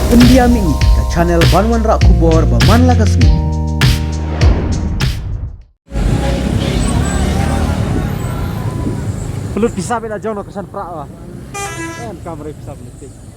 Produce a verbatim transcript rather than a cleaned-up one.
Pyndiah ïa ngi ka channel ban wanrah khubor ba man la ka sngi. Pynlut pisa bad la jong noh ka san phra wa. Em kam re pisa pynlut.